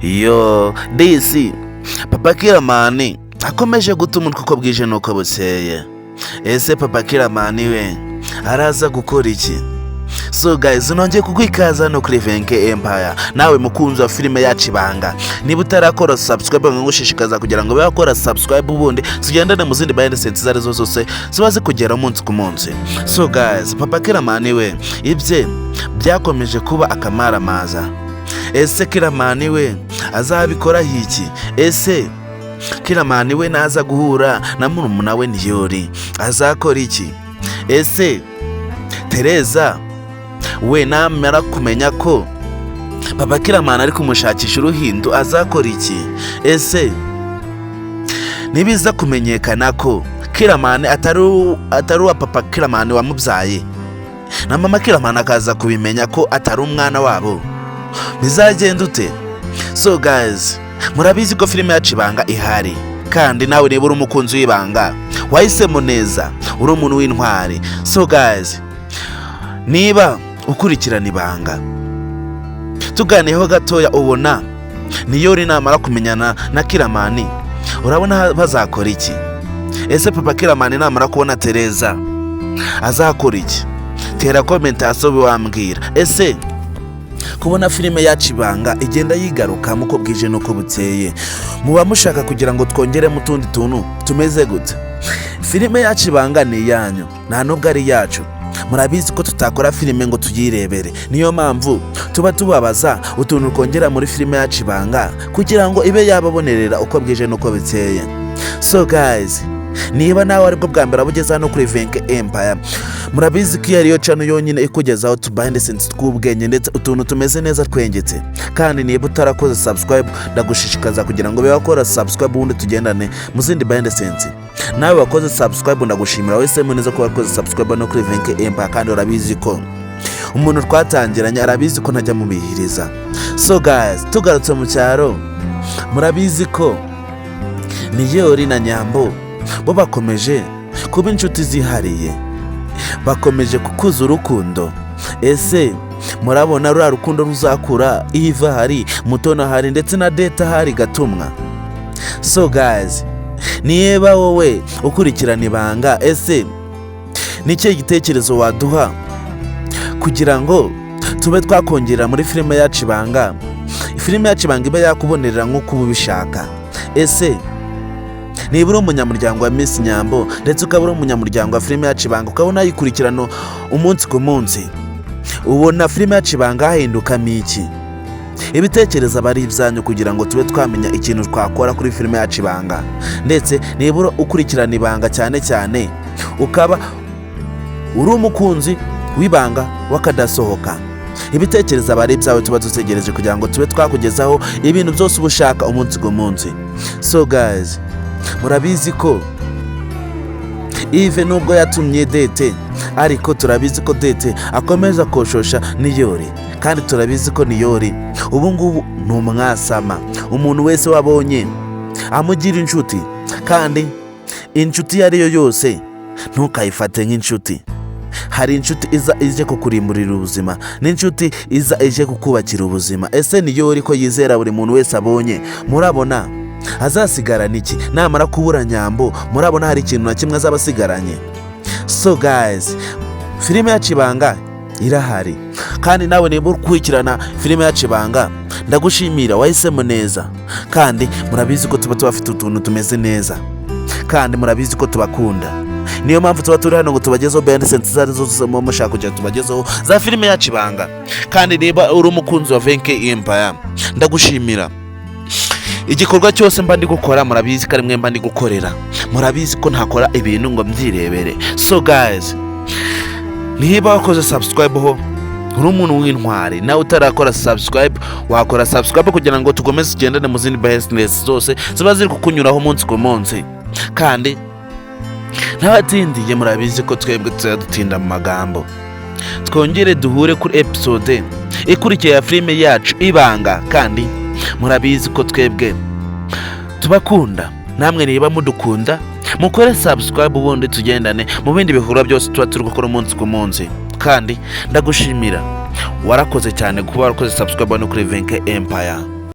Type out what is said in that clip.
Yo disi, Papa Kiramani akomeje guta umutwe uko bwije n'uko bukeye. Ese Papa Kiramani we araza gukora iki? So guys, nongeye kukwikaza no kuri Venke Empire. Nawe mukunzi wa filime yacu Ibanga, niba utarakora subscribe, ngushishikaza kugira ngo ube wakora subscribe, ubundi tugendane mu zindi behind scenes izo arizo zose ziba zikugera umunsi ku munsi. So guys, Papa Kiramani we ibye byakomeje kuba akamaramaza. Ese Kiramani we azabikoraho iki? Ese Kiramani we naza guhura na murumuna we Niyori azakora iki? Ese Tereza we namara kumenya ko Papa Kiramani ari kumushakisha uruhindu azakora iki? Ese nibiza kumenyekana ko Kiramani atari uwa Papa Kiramani wamubyaye, na Mama Kiramani akaza kubimenya ko atari umwana wabo, bizagenda ute? So guys, murabizi ko filime yacu Ibanga ihari, kandi nawe niba uri umukunzi w'Ibanga wahisemo neza, uri umuntu w'intwari. So guys, niba ukurikirana Ibanga, tuganiyeho gatoya, ubona Niyori namara kumenyana na Kiramani, urabona bazakora iki? Ese Papa Kiramani namara kubona Tereza azakora iki? Tera comment hasi ube wambwira. Ese kubona filime yacu Ibanga igenda yigarukamo uko bwije n'uko bukeye, muba mushaka kugira ngo twongeremo utundi tuntu tumeze gute? Filime yacu Ibanga ni iyanyu, nta nubwo ari iyacu. Murabizi ko tutakora filime ngo tuyirebere, niyo mpamvu tuba tubabaza utuntu twongera muri filime yacu Ibanga kugira ngo ibe yababonerera uko bwije n'uko bukeye. So guys, niba nawe aribwo bwa mbere ugeze hano kuri Venke Empire, murabizi ko iyo ariyo channel yonyine ikugezaho tu behind scenes tw'ubwenge ndetse utuntu tumeze neza twengetse. Kandi niba utarakoze subscribe, ndagushishikaza kugira ngo ube wakora subscribe, ubundi tugendane mu zindi behind scenes. Nawe wakoze subscribe, ndagushimira, wahisemo neza ko wakoze subscribe no kuri Venke Empire. Kandi urabizi ko umuntu twatangiranye arabizi ko ntajya mubihiriza. So guys, tugarutse mu cyaro, murabizi ko Niyori na Nyambo bo bakomeje kuba inshuti zihariye, bakomeje kukuza urukundo. Ese murabona ruriya rukundo ruzakura iva hari Mutoni ahari ndetse na Deta ahari gatumwa? So guys, niba wowe ukurikirana Ibanga, ese ni ikihe gitekerezo waduha kugira ngo tube twakongera muri filime yacu Ibanga, filime yacu Ibanga ibe yakubonerera nk'uko uba ubishaka? Ese niba uri umunyamuryango wa Miss Nyambo ndetse ukaba uri umunyamuryango wa filime yacu Ibanga, ukaba unayikurikirana umunsi ku munsi, ubona filime yacu Ibanga hahindukamo iki? Ibitekerezo aba ari ibyanyu kugira ngo tube twamenya ikintu twakora kuri filime yacu Ibanga. Ndetse niba ukurikirana Ibanga cyane cyane, ukaba uri umukunzi w'Ibanga w'akadasohoka, ibitekerezo aba ari ibyawe, tuba dutegereje kugira ngo tube twakugezaho ibintu byose uba ushaka umunsi ku munsi. So guys, murabizi ko Ive nubwo yatumye Dete, ariko turabizi ko Dete akomeza koshosha Niyori, kandi turabizi ko Niyori ubu ngubu ni umwasama. Umuntu wese wabonye amugira inshuti, kandi inshuti iyo ari yo yose ntukayifate nk'inshuti. Hari inshuti iza ije kukurimburira ubuzima n'inshuti iza ije kukubakira ubuzima. Ese Niyori ko yizera buri muntu wese abonye, murabona azasigarana iki namara kubura Nyambo? Murabona hari ikintu na kimwe azaba asigaranye? So guys, filime yacu Ibanga irahari, kandi nawe niba ukurikirana filime yacu Ibanga, ndagushimira, wahisemo neza. Kandi murabizi ko tuba tubafite utuntu tumeze neza, kandi murabizi ko tubakunda, niyo mpamvu tuba turi hano ngo tubagezeho behind scenes izo arizo zose muba mushaka kugira tubagezeho za filime yacu Ibanga. Kandi niba uri umukunzi wa Venke Empire, ndagushimira. Igikorwa cyose mba ndi gukora, murabizi ko ari mwe mba ndi gukorera, murabizi ko ntakora ibintu ngo mbyirebere. So guys, niba wakoze subscribe ho uri umuntu w'intwari. Nawe utarakora subscribe, wakora subscribe kugira ngo tukomeze tugendane mu zindi business zose ziba ziri kukunyuraho umunsi ku munsi. Kandi ntabatindiye, murabizi ko twebwe tuzajya dutinda mu magambo. Twongere duhure kuri episode ikurikiye ya filime yacu Ibanga. Kandi murabizi ko twebwe tubakunda, namwe niba mudukunda mukore subscribe, ubundi tugendane mu bindi bikorwa byose tuba turi gukora umunsi ku munsi. Kandi ndagushimira, warakoze cyane kuba warakoze subscribe no kuri Venke Empire.